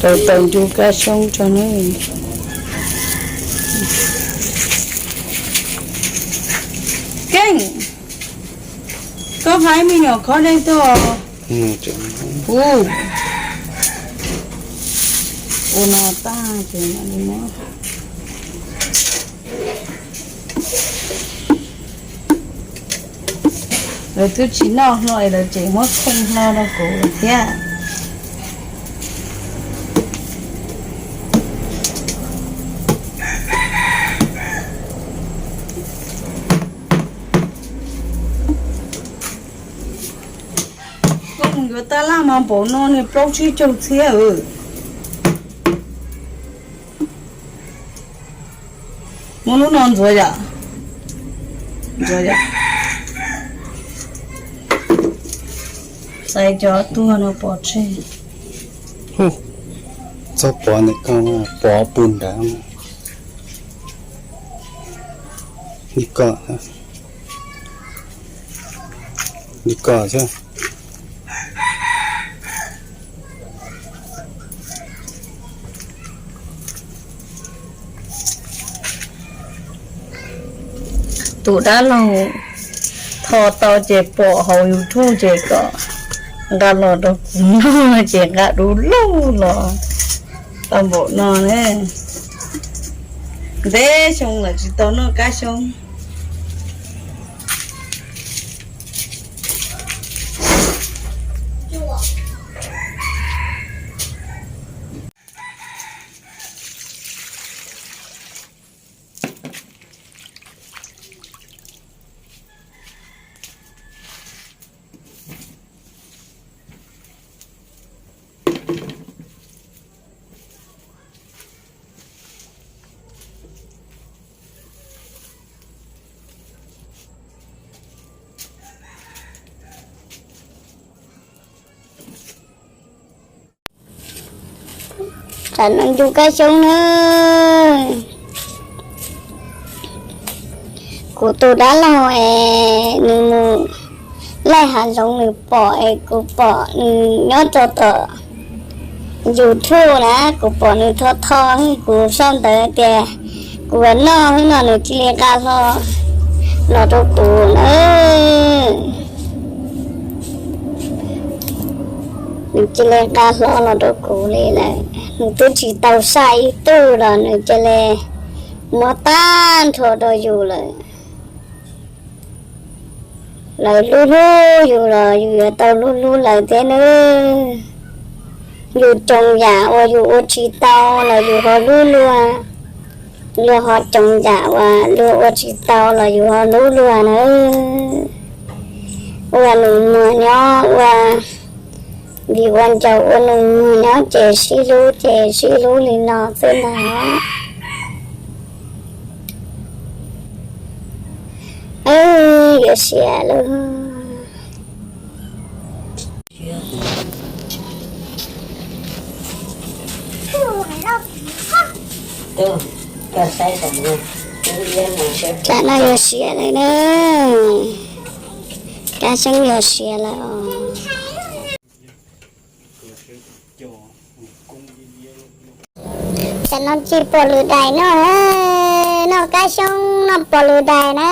Rau tau ncu kab xyoob rau nawb. Keej, koj hais me nyuam khob dej tuaj. Ua, ua no tag ces mam li muab. Lawv twb tsis noj hlo es lawv tseem muab khooj hlo rau kuv thiab. Koj mus yuav tab laj mas npaum no nws plaub tsib caug txhiab. Muab lub no ntxuav yom, ntxuav yom. Xaiv cov tuag no pov tseg. Txhob pov ntawm koj, pov pug nrad. Li ko, li ko xwb. Tus dab laug tho tau ces pom hauv YouTube ces kom nqa los rau kuv noj ces nqa du lug los tau npaum no ne. Ntev xyoo lawm tsis tau noj kab xyoob. Tam no ncu kab xyoob na. Kuv tus dab laug es nws mus laij hav zoov nws pom es kuv pom nws nyob rau tom YouTube na, kuv pom nws tho tho, kuv sau ntawv tias kuv noj no nws cia li nqa hlo los rau kuv na. Nws cia li nqa hlo los rau kuv li lawm, nws twb tsis tau xaj ib tug los nws cia li muab tag nrho rau yus lawm. Lawv hlub hlub yus los yus yuav tau hlub hlub lawv thiab nawb. Yus coos yam uas yus ua tsis tau los yus ho hlub luag, luag ho coos yam uas luag ua tsis tau los yus ho hlub luag nawb. Ua nus muag nyob ua, vim ua ncaus ua nus muag nyob ces sib hlub ces sib hlub li no xwb ntag. Yuav siav lawm. Tam no yuav siav lawm na. Kab xyoob yuav siav lawm os. Tam no tsis pom lwm daim no, noj kab xyoob noj pom lwm daim na.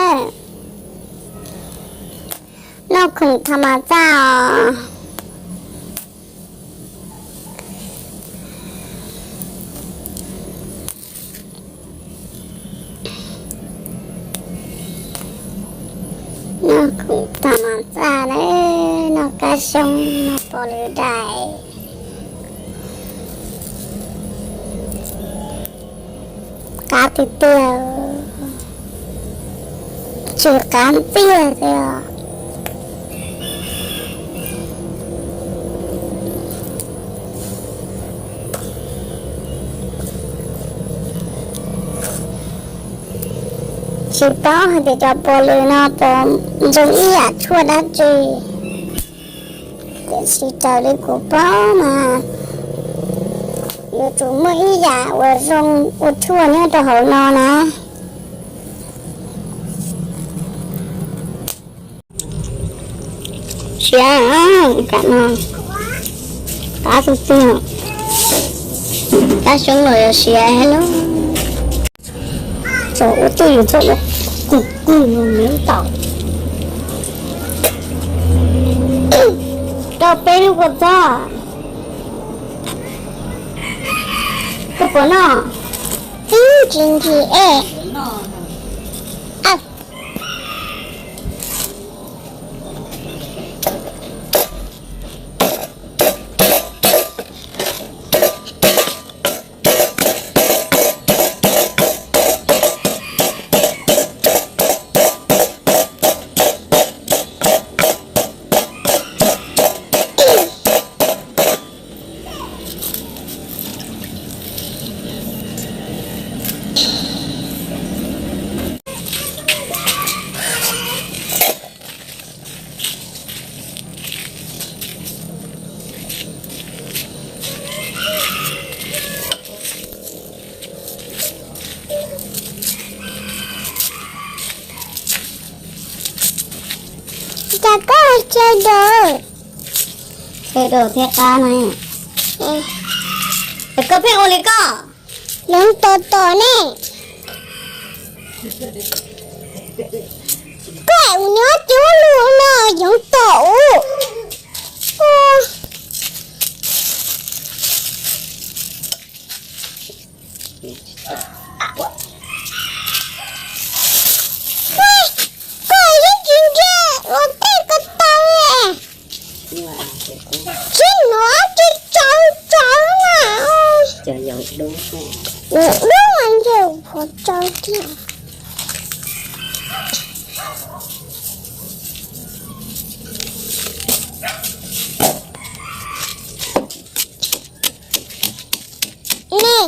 Noj khoom tha mas txaj os. Noj khoom tha mas txaj na, noj kab xyoob noj pom lwm daim. Qab tiag tiag, tsis qab tiag tiag. Tsis paub hais tias cov pom lwm no puas zoo ib yam tshuaj dab tsi. Tiam sis raws li kuv paub mas yuav tsum muaj ib yam uas zoo ua tshuaj nyob rau hauv no na. Siav, tam no, Qab xwb xwb, qab xyoob los yuav siav lawm. Txog ua twj ywm txog ua kub kub no me ntaus. Rau peb lub kua txob. Koj puas noj? Ib tsis ntsis es. Cas koj tsaws dua? Tsaws dua thiab qab na. Koj pheej ua li koj. Yoov tom tom ne. Koj ua nyob cuab lug no yoov tom u. Koj yeej tsis ntsia ua tej ko taw. Tsis hnov tsis tsawv tsawv na. Dub mas ntshe qhov tsawv thiab. Ne. Ne.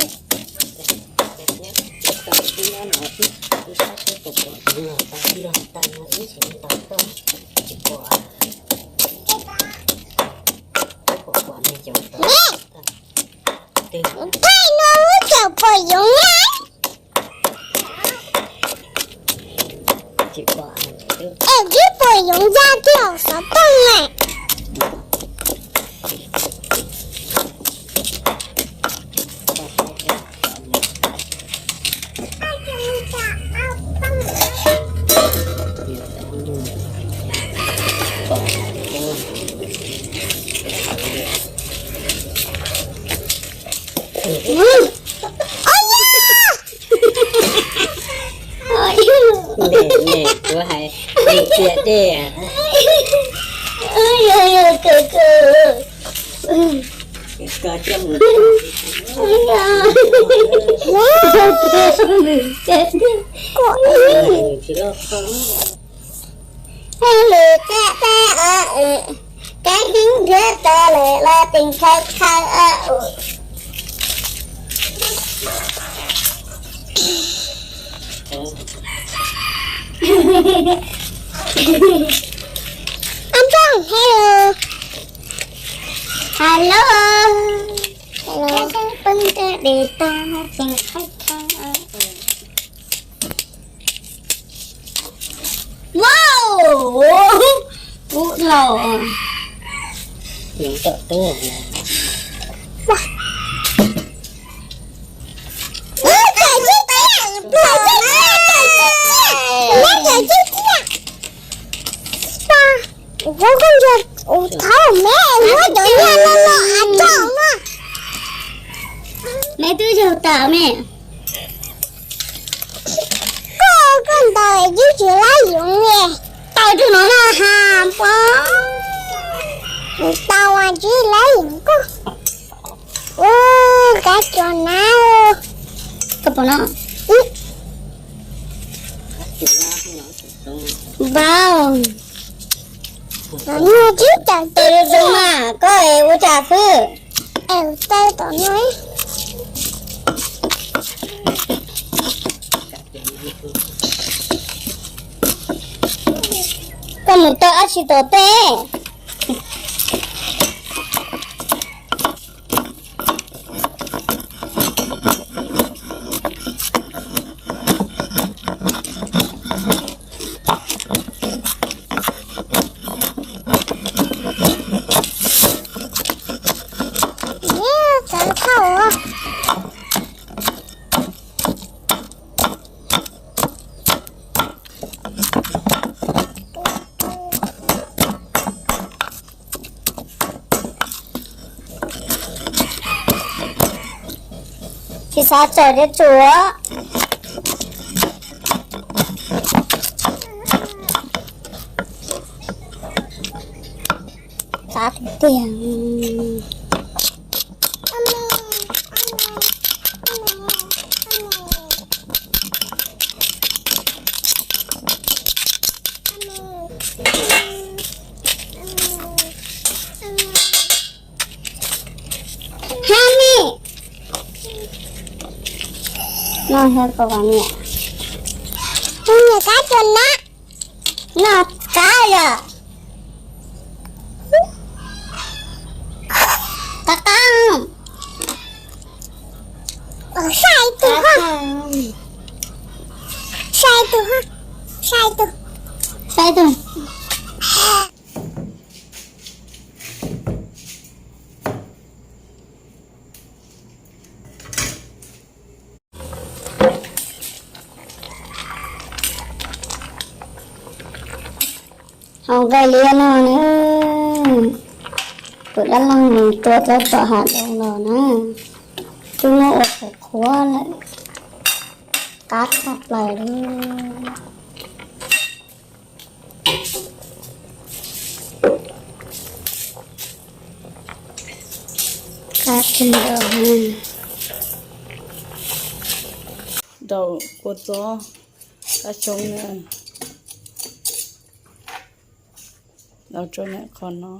Thaij no wb txawm pom yoov na. Es twb pom yoov ya kiag xov tooj na. Kuv hais tias dej. Lwm teb teb, kab heeb nrhiav tau lawm los teem khawv khawv. Hello. Hello. Hello. Peb de tag teem khawv khawv. Wow, kub dhau. Ua koj ntsia, ua thaum me ua cov niag no no av tsaum no. Me twb yog tam me. Koj, koj ntaus yeej tsis laib yoov li. Tau rau no na ha pom. Tau tsis laib yoov koj. Ua kab cov na. Koj pom no. Vau. Nyuag tsib caug tes zoo mas koj ua cas xwb. Tau tom no. Koj mus tau dab tsi tom tej? Thaum tsis xav tsaws dej tsuas. Xav tiag tiag. Hab ni. Noj thiab koj niam. Tus niam kab cua na. Noj kab yom. Qab qab. Sai tus ha. Sai tus ha. Sai tus. Sai tus. Hau nqaij liab no na, kuv dab laug nws tua tau tom hav zoov los na, twb muab ua qhuav qhuav lawm, qab tshaj plaws li. Qab kawg nkaus. Daus kua txob, kab xyoob na, daus rau ntawm qhov no.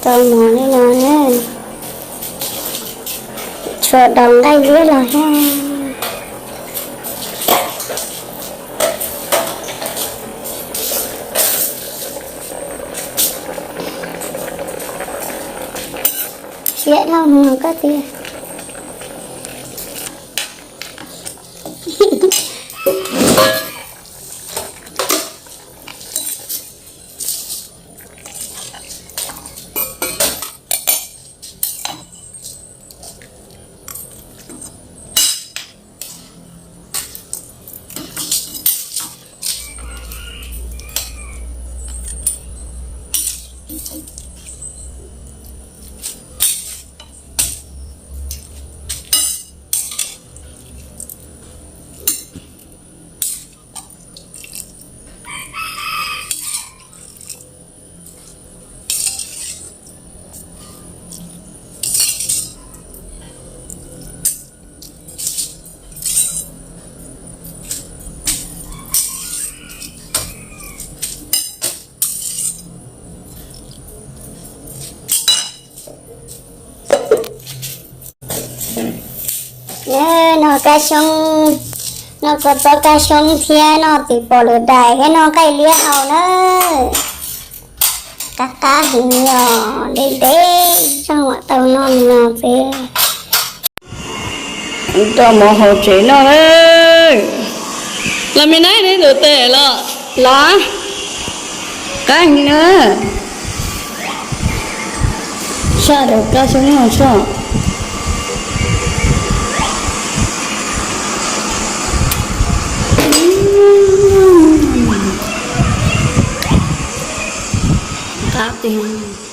Tau mov li no na, tsuas daus nqaij liab los thiab. Siab dhau no koj tiag. Noj kab xyoob, noj kua txob kab xyoob thiab noj tim pom lwm daim thiab noj nqaij liab haus na. Qab qab heev li os, ntev ntev tsoom mam tau noj li no xwb. Rau mov hauv tsev noj na. Los me nab, neb tus tes los los. Qab heev na. Saj daus kab xyoob no saj. Qab tiag.